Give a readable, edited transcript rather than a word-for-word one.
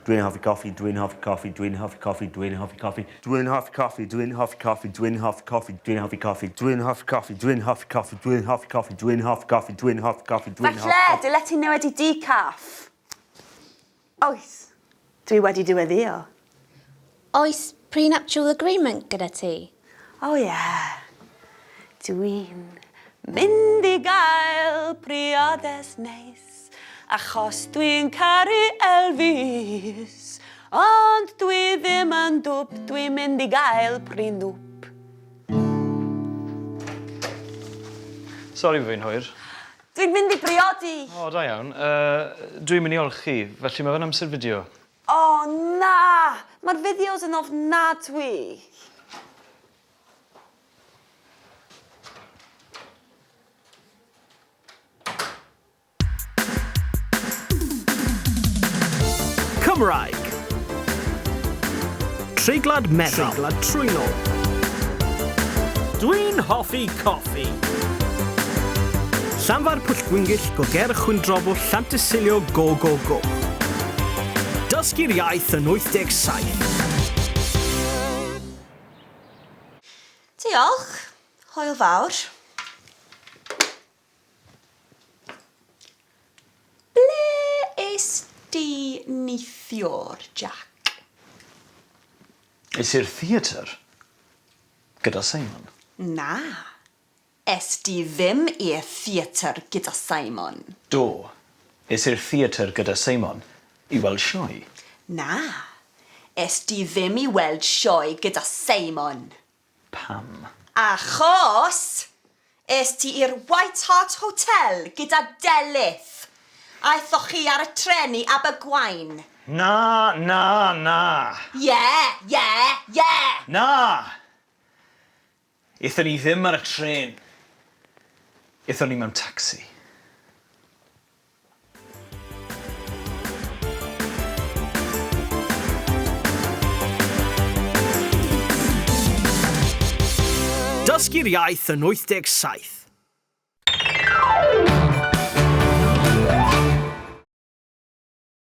Dwi'n hoffi coffi, dwi'n hoffi coffi, dwi'n hoffi coffi, dwi'n hoffi coffi, dwi'n hoffi coffi, dwi'n hoffi coffi, dwi'n hoffi coffi, dwi'n hoffi coffi, dwi'n hoffi coffi, dwi'n hoffi coffi, dwi'n hoffi coffi, dwi'n hoffi coffi, dwi'n hoffi coffi, dwi'n hoffi Falle, dylet ti newid i decaf. Oes, dwi wedi dyweddïo. Oes prenuptial agreement gyda ti? O ie, dwi'n mynd i gael priodas neis, achos dwi'n caru Elvis, ond dwi ddim yn dwp, dwi'n mynd i gael prenwp. Sori bo fi'n hwyr. Dwi'n mynd i briodi! O, da iawn. Yy, dwi'n mynd i olchi, felly mae fe'n amser fideo. O, na! Mae'r fideos yn ofnadwy! Cymraeg. Treiglad meddal. Treiglad trwynol. Dwi'n hoffi coffi. Llanfair Pwllgwyngyll, Goger Chwyldrobwll, Llantysilio, go go go. Dysgu'r iaith yn 87. Diolch. Hwyl fawr. Ble es di neithiwr, Jack? Es i'r theatr gyda Simon. Na, es di ddim i'r theatr gyda Simon. Do, es i'r theatr gyda Simon i weld sioe. Na, es di ddim i weld sioe gyda Simon. Pam? Achos es ti i'r White Hart Hotel gyda Delyth. Aethoch chi ar y tren i Abergwaun. Na, na, na! Ie, ie, ie! Na! Aethon ni ddim ar y trên. Aethon ni mewn tacsi. Dysgu'r iaith yn 87.